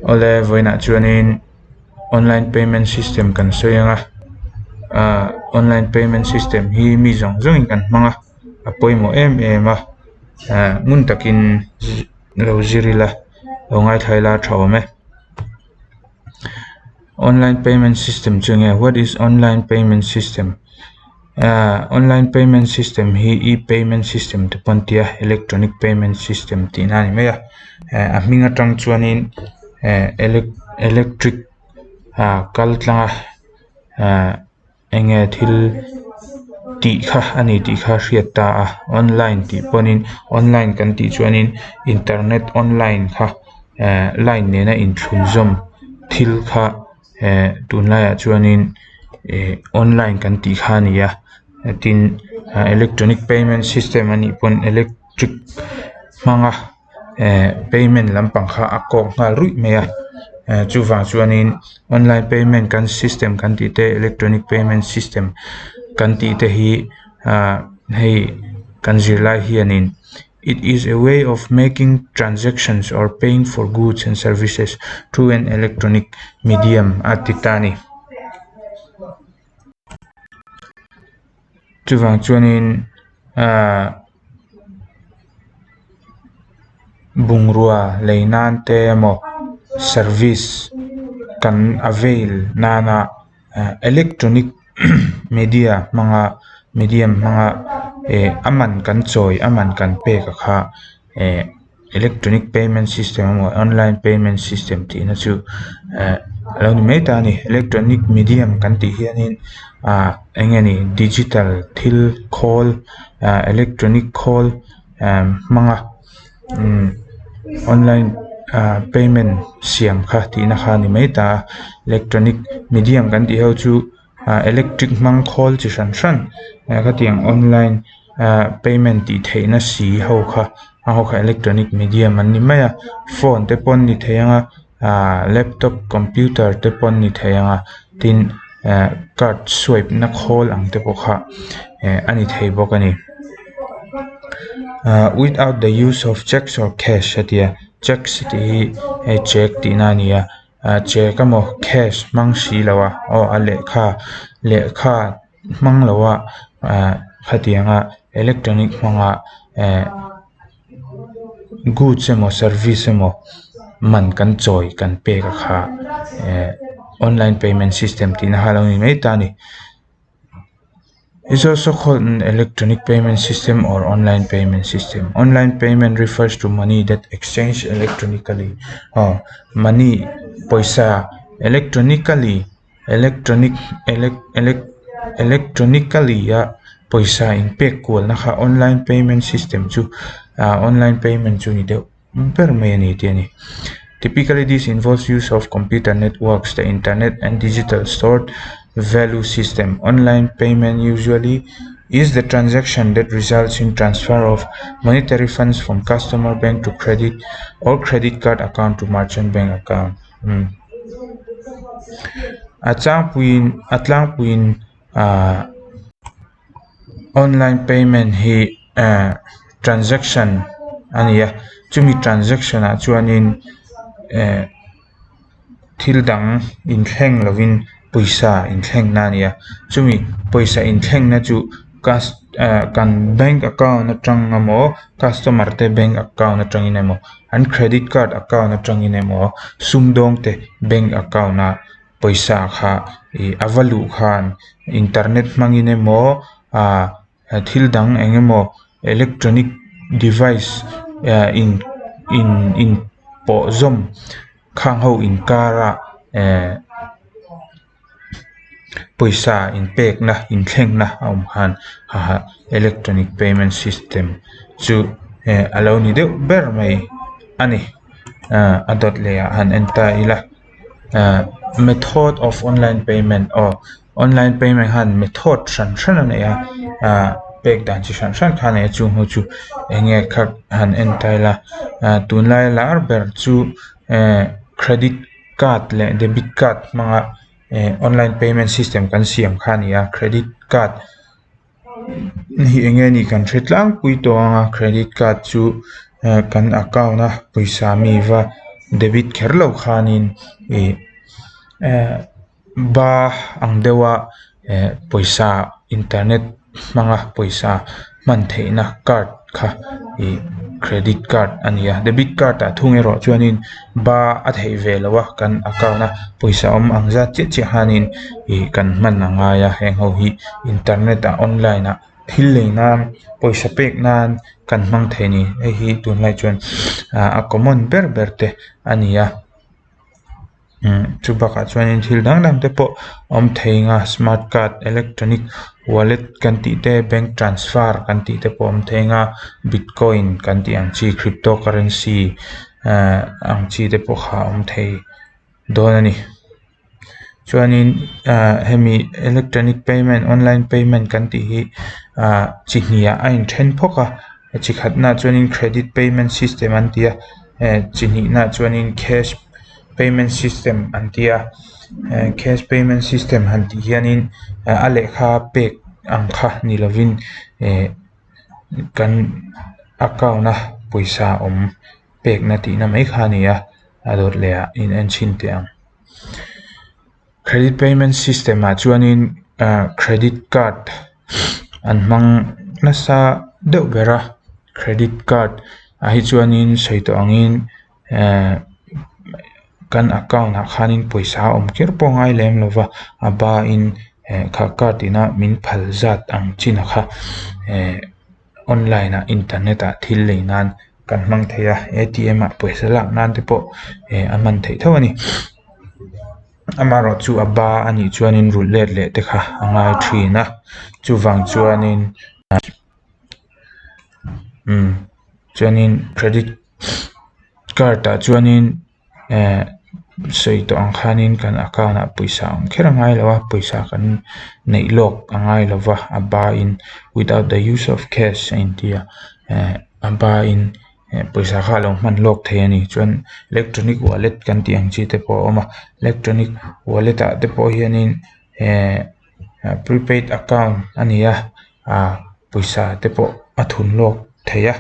Awle vawiinah chuanin online payment system kan sawi ang a ah online payment system hi mi zawng zawngin kan hmang a a pawimawh em em a ah ngun takin lo zir ila lo ngaithla ila a tha awm e. Online payment system chu enge what is online payment system ah online payment system hi e payment system te pawh an ti a electronic payment system tih na a ni mai a eh a hming atang chuanin eh electric ah kal tlang a ah. Enge thil tih kha a ni tih kha a hriat ta a online tih pawhin online kan tih chuanin internet online kha eh line nena inthlunzawm thil kha eh tunlaiah chuanin ih online kan tih kha a ni a tin electronic payment system a nih pawn electric hmanga. Eh payment lampang kha a kawk nghal ruih mai a eh chuvang chuanin online payment kan system kan tih te electronic payment system kan tih te hi ah hei kan zirlai hianin it is a way of making transactions or paying for goods and services through an electronic medium a ti ta a ni. Chuvang chuanin ah. Bungrua lei nan te emaw service kan avail nana electronic media hmanga medium hmanga eh a man kan chawi a man kan pek a kha eh electronic payment system emaw online payment system tih na chu eh a lo ni mai ta a ni electronic medium kan tih hianin ah eng nge ni digital thil khawl ah electronic khawl ah hmanga umm online ah payment siam kha tih na kha a ni mai ta a electronic medium kan tih ho chu ah electric hmang khawl chi hran hran eh khatiang online ah payment tih theih na si ho kha a ho kha electronic medium an ni mai a phone te pawh an ni thei ang a ah laptop computer te pawh an ni thei ang a tin eh card swipe na khawl ang te pawh kha eh a ni thei bawk a ni ah without the use of cheques or cash a ti a cheques tih hi hei cheque tihna a ni a. ah cheque emaw cash hmang si lo a aw a lehkha lehkha hmang lo a ah khatianga electronic hmanga eh goods emaw service emaw man kan chawi kan pek a kha eh online payment system tihna kha a lo ni mai ta a ni. Is also called an electronic payment system or online payment system. Online payment refers to money that exchange electronically. Aw money pawisa electronically electronic elec elec electronically a pawisa inpek kualna kha online payment system chu ah online payment chu ni deuh ber mai a ni tih a ni. Typically this involves use of computer networks, the internet and digital stored value system. Online payment usually is the transaction that results in transfer of monetary funds from customer bank to credit or credit card account to merchant bank account. Umm a tlangpuiin a tlangpuiin ah Online payment hi eh transaction a ni a chumi transaction ah chuanin eh thil dang inthleng lovin pawisa inthleng na a ni a chumi pawisa inthleng na chu cus eh kan bank account atang emaw customer te bank account atangin emaw an credit card account atangin emaw sumdawng te bank account ah. Pawisa kha ih a va luh khan internet hmangin emaw ah thil dang eng emaw electronic device ah in in in pawh zawm khang ho inkarah eh pawisa inpekna inthlengna a awm khan haha electronic payment system chu eh a lo ni deuh ber mai a ni ah a dawt leh ah han en ta ila. Ahh method of online payment aw online payment khan method hran hran a nei a ahh pek dan chi hran hran kha a nei a chung ho chu eng nge kha han en ta ila ahh tunlai lar ber chu ehh credit card leh debit card hmanga ehh online payment system kan siam kha a ni a credit card Hei eng nge nih kan hre tlangpui tawh ang a credit card chu eh kan account a pawisa mi va Debit kher lo khanin ih eh ba ang deuha eh pawisa internet hmanga pawisa hman theihna card kha ih credit card a ni a debit card ah thung erawh chuanin ba a theih ve loh a kan account a pawisa awm ang zat chiah chiah khanin ih kan hman a ngai a heng ho hi internet ah online ah thil lei nan pawisa pek nan kan hmang thei a ni hei hi tunlai chuan ah a common ber ber te a ni a. Umm chu bakah chuanin thil dang dang te pawh awm thei ang a smart card electronic wallet kan tih te bank transfer kan tih te pawh awm thei ang a bitcoin kan tih ang chi crypto currency ehh ang chi te pawh kha a awm thei dawn a ni chuanin ahh hemi electronic payment online payment kan tih hi ahh chi hnih ah a inthen phawk a chi khatna ah chuanin credit payment system an ti a eh chi hnihna ah chuanin cash payment system an ti a eh cash payment system han tih hianin a lehkha pek ang kha ni lovin eh kan account a pawisa awm pekna tihna mai kha a ni a a dawt leh ah in en chhin teh ang. Credit payment system ah chuanin ah credit card an hmang nasa deuh ber a credit card ah hi chuanin sawi tawh angin eh kan account ah khanin pawisa a awm kher pawh a ngai lem lo va a bain eh kha card ina min phal zat ang chin a kha eh online ah internet ah thil lei nan kan hmang thei a A T M ah pawisa lak nan te pawh eh a hman theih tho a ni. Amaherawh chu a ba a nih chuanin rulh let leh te kha a ngai thin a chuvang chuanin umm chuanin credit card ah chuanin eh sawi tawh ang khanin kan account ah pawisa a awm kher a ngai lo a pawisa kan neih lawk a ngai lo va a ba in without the use of cash a inti a eh a ba in. Eh pawisa kha a lo hman lawk thei a ni chuan electronic wallet kan tih ang chi te pawh a awm a electronic wallet ah te pawh hianin eh prepaid account a ni a ah pawisa te pawh a thun lawk thei a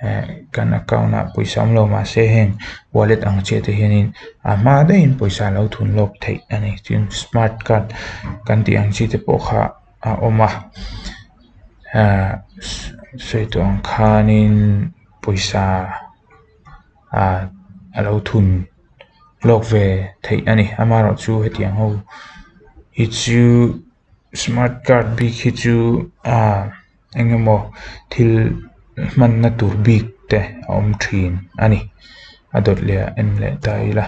eh kan account ah pawisa awm lo mahse heng wallet ang chiah te hianin a hma daihin pawisa a lo thun lawk theih a ni tin smart card kan tih ang chi te pawh kha a awm a ah sawi tawh ang khanin pawisa ah a lo thun lawk ve theih a ni amaherawh chu hetiang ho hi chu smart card bik hi chu ah eng emaw thil hmanna tur bik te a awm thin a ni a dawt leh ah en leh ta ila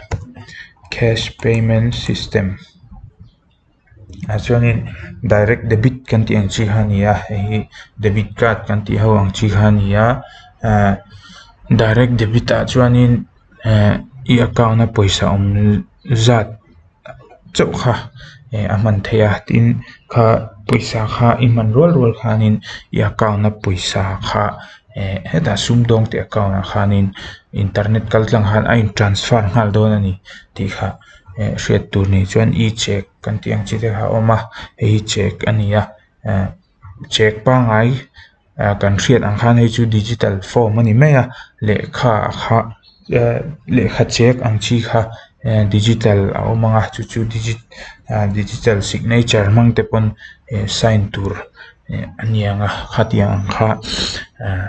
cash payment system. Ah chuanin direct debit kan tih ang chi kha a ni a hei hi debit card kan tih ho ang chi kha a ni a ah direct debit ah chuanin eh i account a pawisa awm zat chauh kha eh a hman theih a tin kha pawisa kha i hman rual rual khanin i account a pawisa kha eh hetah sumdawng te account ah khanin internet kal tlang khan a in transfer nghal dawn a ni tih kha. Eh hriat tur ni chuan e check kan tih ang chi te kha a awm a hei hi check a ni a eh check pangngai ah kan hriat ang khan hei chu digital form a ni mai a lehkha kha eh lehkha check ang chi kha eh digital a awm ang a chu chu ah digital signature hmang te pawn eh sign tur eh a ni ang a khatiang ang kha ah.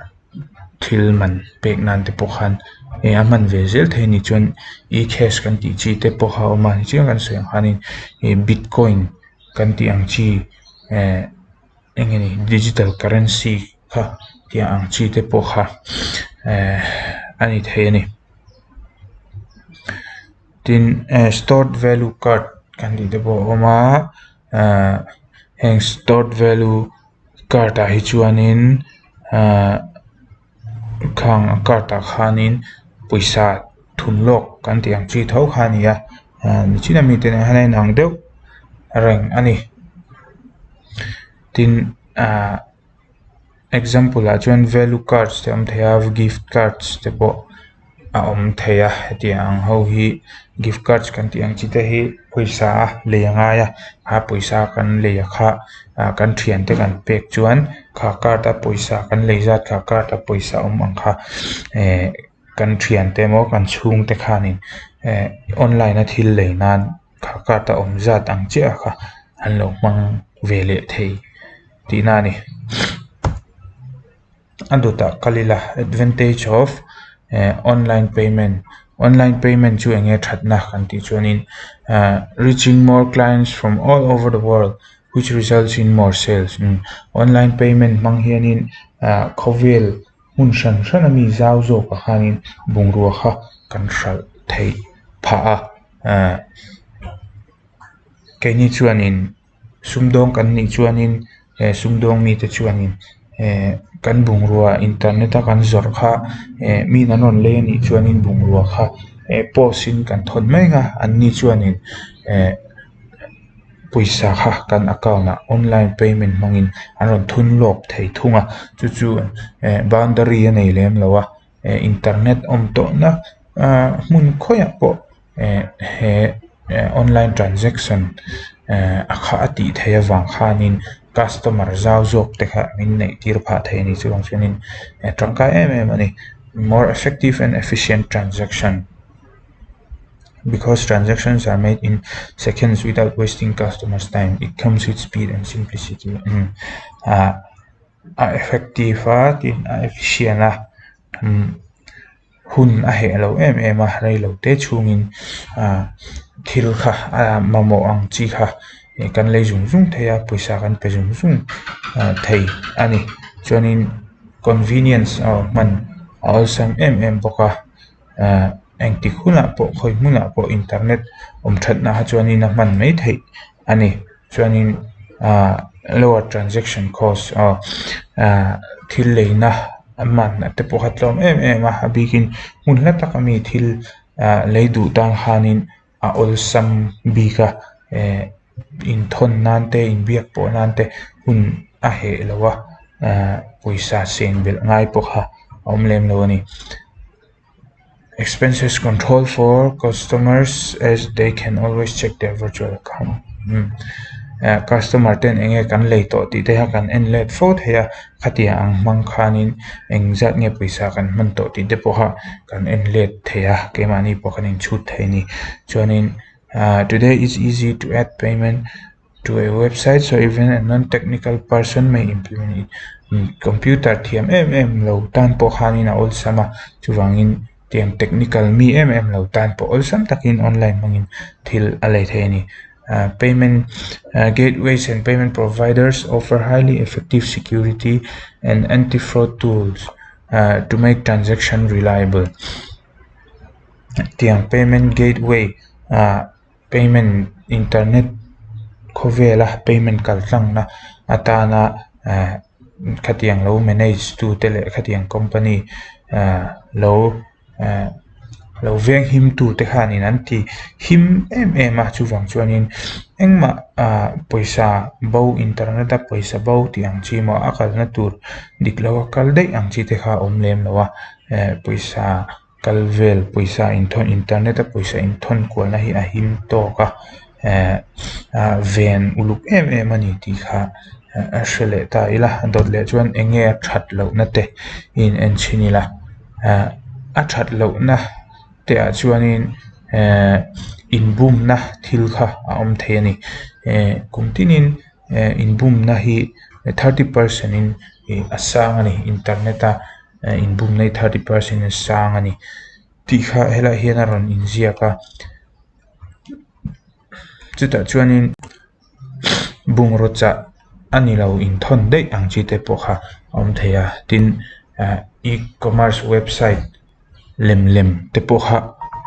Thil man pek nan te pawh khan eh a hman ve zel thei a ni chuan e cash kan tih chi te pawh kha a awm a tichuan kan sawi ang khanin ih bitcoin kan tih ang chi eh eng nge ni digital currency kha tih ang chi te pawh kha eh a ni thei a ni. Tin eh stored value card kan tih te pawh a awm a ah heng stored value card ah hi chuanin ahh khang card ah khanin pawisa thun lawk kan tih ang chi tho kha a ni a ah nichina mite nen hian a inang deuh reng a ni tin ahh example ah chuan value cards te a awm thei a gift cards te pawh a awm thei a hetiang ang ho hi gift cards kan tih ang chi te hi pawisa a lei a ngai a a pawisa kan lei a kha ah kan thiante kan pek chuan kha card a pawisa kan lei zat kha card a pawisa awm ang kha eh. kan thiante emaw kan chhungte khanin eh online a thil lei nan kha card a awm zat ang chiah kha an lo hmang ve leh thei tihna a ni. A dawtah kal ila advantage of eh online payment online payment chu eng nge thatna kan tih chuanin ah reaching more clients from all over the world which results in more sales online payment hmang hianin ah khawvel hmun hran hran a mi zau zawkah khanin bungrua kha kan hralh theih phah a ah keini chuanin sumdawng kan nih chuanin eh sumdawng mite chuanin eh kan bungrua internet a kan zawrh kha eh mi an rawn lei anih chuanin bungrua kha eh post in kan thawn mai ang a anni chuanin eh pawisa kha kan account ah online payment hmangin an rawn thun lawk thei thung a chu chu eh boundary a nei lem lo a eh internet awm tawhna ah hmun khawiah pawh eh he eh online transaction eh a kha a tih theih avang khanin customer zau zawk te kha min neih tir phah thei a ni chuvang chuanin eh tangkai em em a ni more effective and efficient transaction because transactions are made in seconds without wasting customers time it comes with speed and simplicity ah a effective a tin a efficient a hun a heh lo em em a rei lo te chhungin ah thil kha a mamawh ang chi kha kan lei zung zung thei a pawisa kan pe zung zung thei a ni chuanin convenience a hman a awlsam em em bawk a ah engtik hunah pawh khawi hmunah pawh internet awm thatna kha chuanin a hman mai theih a ni chuanin ah lower transaction cost aw ah thil leina a man te pawh kha tlawm em em a a bikin hmun hla taka mi thil ah lei duh tan khanin a awlsam bik a eh inthawn nan te inbiak pawh nan te hun a heh lo a ah pawisa seng belh ngai pawh kha a awm lem lo a ni. Expenses control for customers as they can always check their virtual account customer ten eng nge kan lei tawh tih te kha kan en let fo thei a khatiang ang hmang khanin eng zat nge pawisa kan hman tawh tih te pawh kha kan en let thei a keimahni pawh kan inchhut thei a ni chuanin ah today is easy to add payment to a website so even a non technical person may implement it computer thiam em em lo tan pawh khanin a awlsam a chuvangin tiang technical mi em em lo tan pawh awlsam takin online hmangin thil a lei thei a ni ah payment gateways and payment providers offer highly effective security and anti fraud tools ah to make transaction reliable tiang payment gateway ah. Payment internet khawvela payment kal tlangna atana eh khatiang lo manage tu te leh khatiang company eh lo eh lo veng him tu te khanin an ti him em em a chuvang chuanin engmah ah pawisa bo internet a pawisa bo tih ang chi emaw a kalna tur dik lo a kal daih ang chi te kha a awm lem lo a eh pawisa. Kal vel pawisa inthawn internet a pawisa inthawn kualna hi a him tawk a eh ah ven uluk em em a ni tih kha a hre leh ta ila a dawt leh chuan eng nge a that lohna te in en chhin ila ah a that lohna te ah chuanin eh inbumna thil kha a awm thei a ni eh kum tinin eh inbumna hi thirty percent in ih a sang a ni internet a. Inbumna hi thirty percent a sang a ni tih kha helaiah hian a rawn inziak a chutah chuanin bungraw chah a ni lo inthawn daih ang chi te pawh kha a awm thei a tin ah e-commerce website lem lem te pawh kha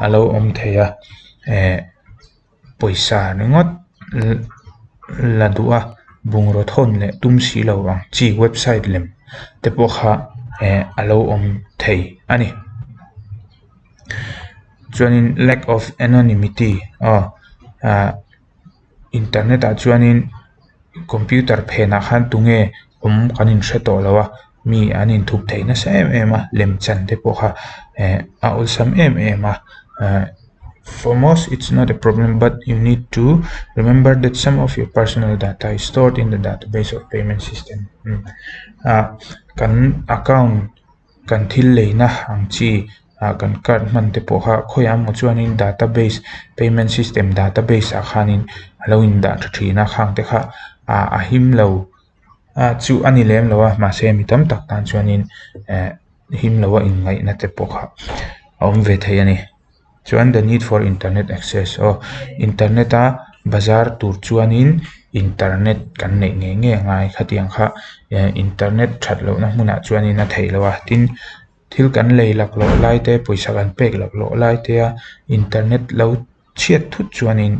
a lo awm thei a eh. Pawisa ringawt la duh a bungraw thawn leh tum si lo ang chi website lem te pawh kha eh a lo awm thei a ni. Chuanin lack of anonymity aw ah internet ah chuanin computer phenah khan tunge awm kan inhre tawh lo a mi an inthup thei nasa em em a lemchan te pawh kha eh a awlsam em em a eh for most it's not a problem but you need to remember that some of your personal data is stored in the database of payment system ah kan account kan thil leina ang chi. Ah kan card hman te pawh kha khawiah emaw chuanin database payment system database ah khanin a lo indah tha thin a khang te kha ah a him lo ah chu a ni lem lo a mahse mi tam tak tan chuanin eh him lo a inngaihna te pawh kha a awm ve thei a ni. Chuan the need for internet access aw internet a bazar tur chuanin internet kan neih ngei ngei a ngai khatiang kha eh internet that lohna hmunah chuanin a theih loh a tin thil kan lei lak loh lai te pawisa kan pek lak loh lai te a internet lo chhiat thut chuanin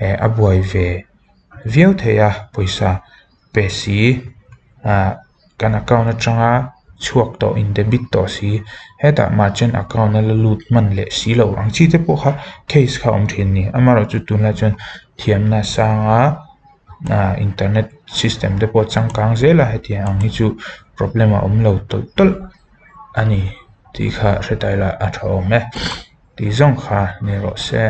eh a buai ve viau thei a pawisa pe si ah kan account atanga chhuak tawh in debit tawh si hetah merchant account a la lut hman leh si loh ang chi te pawh kha case kha a awm thin a ni amaherawhchu tunlai chuan thiamna sanga ah internet system te pawh a changkang zel a hetiang ang hi chu problem a awm lo tawlh tawlh a ni tih kha hre ta ila a tha awm e tih zawng kha ni rawh se.